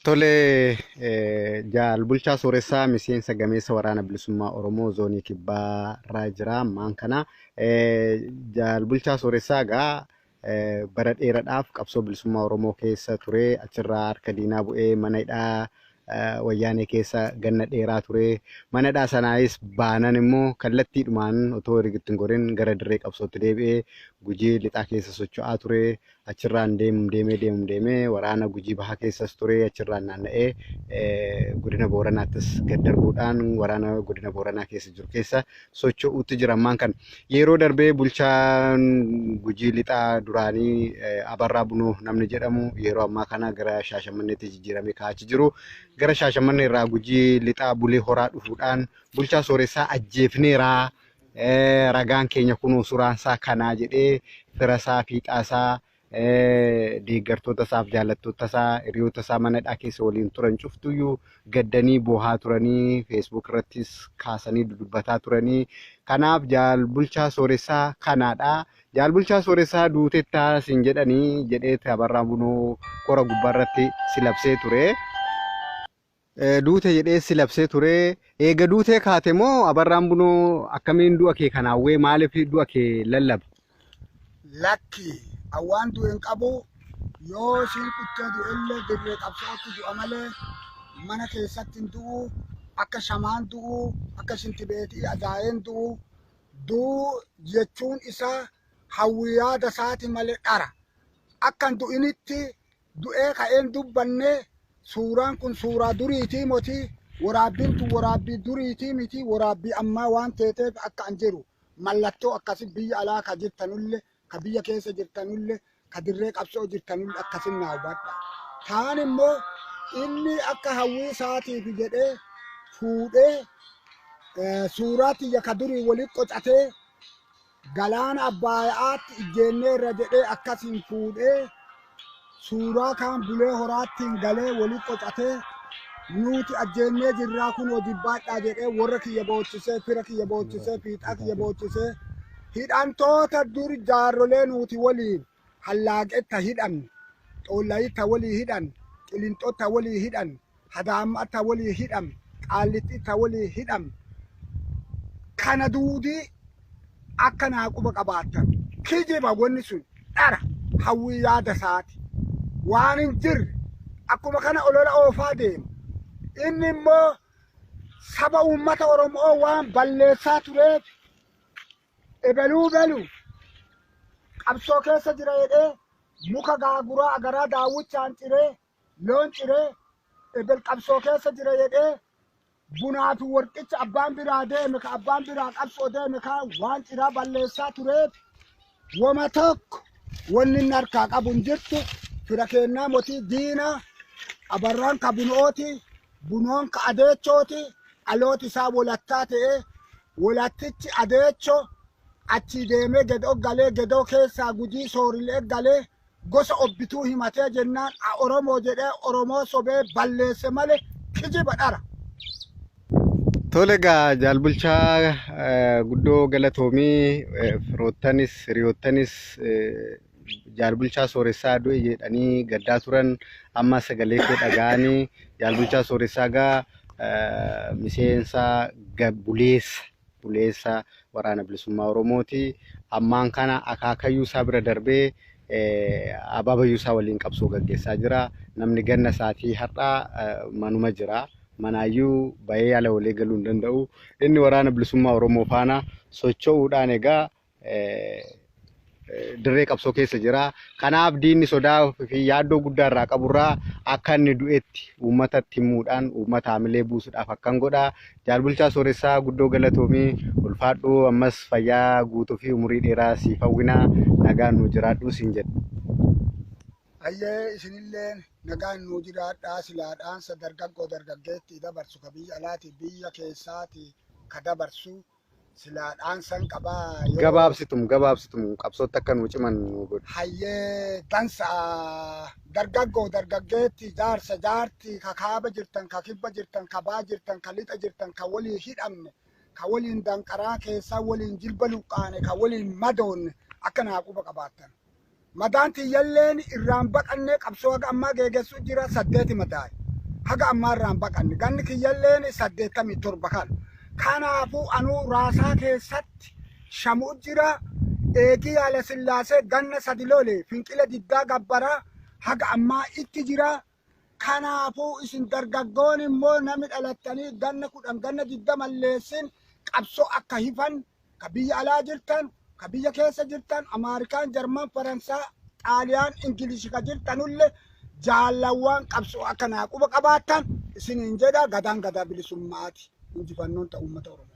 Tole, Jaal Bulchaa Sooressaa miseensa gameessa Waraana Bilisummaa Oromoo zoonii Kibbaa irraa jira ammaan kana. Jaal Bulchaa Sooressaa egaa bara dheeraadhaaf qabsoo bilisummaa Oromoo keessa ture. Achirraa harka diinaa bu'ee mana hidhaa wayyaanee keessa ganna dheeraa ture. Mana hidhaa sanaayis baanan immoo kallattiidhumaan otoo hirgitti hin gorin gara dirree qabsootti deebi'ee Gujii lixaa keessa socho'aa ture. Achirraan deemum deemee deemum deemee waraana Gujii bahaa keessas ture. Achirraan naanna'ee godina Booranaattis gad darbuudhaan waraana godina Booranaa keessa jiru keessa socho'uutti jira ammaan kana. Yeroo darbee bulchaan Gujii lixaa duraanii Abarraa Bunoo namni jedhamu yeroo ammaa kana gara Shaashamanneetti jijjiiramee kaa'achi jiru. Gara Shaashamannee irraa Gujii lixaa Bulee Horaa dhufuudhaan bulchaa Sooressaa ajjeefneeraa, ragaan keenya kunoo suuraan isaa kanaa jedhee fira isaa, fiixaa isaa, deeggartoota isaaf jaallattoota isaa, hiriyoota isaa mana hidhaa keessa waliin turan cuftuyyuu gaddanii boohaa turanii, Facebook irrattis kaasanii dudubbataa turanii. Kanaaf Jaal Bulchaa Sooressaa kanaadha. Jaal Bulchaa Sooressaa duutettaa siin jedhanii jedhee Abarraa Bunoo kora gubbaarratti si labsee ture. Duute jedhee si labsee ture. Eega duutee kaate moo Abarraan Bunoo akkamiin du'a kee kanaawwee maaliif du'a kee lallaba? Lakki, awwaan du'e hin qabu. Yoo isiin quttee du'ellee dirree qabsootti du'a malee mana keessatti hin du'u. Akka shamaan du'u, akka shintibeetii ajaa'een du'u. Du'u jechuun isaa hawwii yaada isaati malee dhara. Akka hin du'initti du'ee ka'een dubbanne. Suuraan kun suuraa duriitii moti, waraabbiin tun waraabbii duriitii miti, waraabbii ammaa waan teeteef akka an jiru mallattoo akkasi biyya alaa ka jirtanulle, ka biyya keessa jirtanulle, ka dirree qabsoo jirtanulle akkasin naa hubadha. Kaan immoo inni akka hawwii isaatiif jedhee fuudhee suuraa tiyya ka durii walitti qocatee galaana Abbaayaatti ijjeenneerra jedhee akkasiin fuudhee suuraa kaan Bulee Horaattiin galee walitti qocatee nuti ajjeennee jirraa kunoo jibbaadhaa jedhee warra kiyya boochisee, fira kiyya boochisee, fiixaa kiyya boochisee, hidhamtoota dur jaarrolee nuti waliin hallaaqetta hidhamne, xoollayitta walii hidhan, qilinxotta walii hidhan, hadaammatta walii hidham, qaallittitta walii hidham, kana duudii akka naa quba qabaattan. Kijiba, wanni sun dhara, hawwii yaada isaati. Waan hin jirre akkuma kana olola oofaa deema. Inni immoo saba uummata Oromoo waan balleessaa tureef ebeluu belu qabsoo keessa jira jedhee muka gaaguraa agaraa daawwichaan ciree, loon ciree, ebel qabsoo keessa jira jedhee bunaa fi warqicha abbaan biraa deeme, ka abbaan biraa qabsoo deeme ka waan ciraa balleessaa tureef wama tokko wanni inni harkaa qabu hin jirtu. Fira keennaa motii, diina Abarraan ka Bunooti, Bunoon ka Adeechooti. Dhalooti isaa wolattaa ta'ee wolattichi Adeecho achii deemee Gedoo galee, Gedoo keessaa Gujii Soorilee galee gosa obbituu himatee jennaan Oromoo jedhee Oromoo sobee balleesse malee kijiba, dhara. Tole egaa, Jaal Bulchaa, guddoo galatoomii. Firoottanis hiriyoottanis Jaal Bulchaa Sooressaa du'e jedhanii gaddaa turan amma sagalee kee dhaga'anii. Jaal Bulchaa Sooressaa gaa miseensa buleessa Waraana Bilisummaa Oromooti. Ammaan kana akaakayyuu isaa bira darbee abaabayyuu isaa waliin qabsoo gaggeessaa jira. Namni ganna isaatii har'aa manuma jira. Manaayyuu bahee ala walii galuu hin danda'u. Inni Waraana Bilisummaa Oromoo faana socho'uudhaan egaa dirree qabsoo keessa jira. Kanaaf diinni sodaa fi yaaddoo guddaa irraa qaburraa akka inni du'etti uummatatti himuudhaan uummata haamilee buusuudhaaf akkan godha. Jaal Bulchaa Sooressaa, guddoo galatoomii, ulfaadhuu, ammas fayyaa guutuu fi umurii dheeraa siif hawwinaa, nagaan nu jiraadhu siin jedha. Ayyee, isinilleen nagaan nuu jiraadhaa. Silaadhaansa dargaggoo dargaggeettii dabarsu, ka biyya alaati biyya keessaati ka dabarsu silaadhaansan qabaa yoo Gabaabsitum qabsootti akka nu ciman nu godhu. Hayyee, dansa. Dargaggoo dargaggeetti, jaarsa jaarti, ka kaaba jirtan, ka kibba jirtan, ka baa jirtan, ka lixa jirtan, ka walii hidhamne, ka waliin danqaraa keessaa waliin jilba luqqaane, ka waliin madoonne akka naa quba qabaattan. Madaan tiyyalleen irraan baqannee qabsoo haga ammaa geegessuu jira, 8 madaa'e. Haga ammaarraa hin baqanne. Ganni kiyyalleen 87 kan. Kanaafuu anuu raasaa keessatti shamu jira. Eegii Haayila Sillaasee ganna 3 lole finqila diddaa gabbaraa haga ammaa itti jira. Kanaafuu isin dargaggoon immoo namni dhalattanii ganna 10 ganna 20 leessin qabsoo akka hifan, ka biyya alaa jirtan, ka biyya keessa jirtan, Ameerikaan, Jarman, Faransaa, Xaaliyaan, Ingilishi ka jirtanullee jaallawwan qabsoo akka naa quba qabaattan isiniin jedha. Gadaan gadaa bilisummaati. Injifannoon ta'u uummata Oromoo.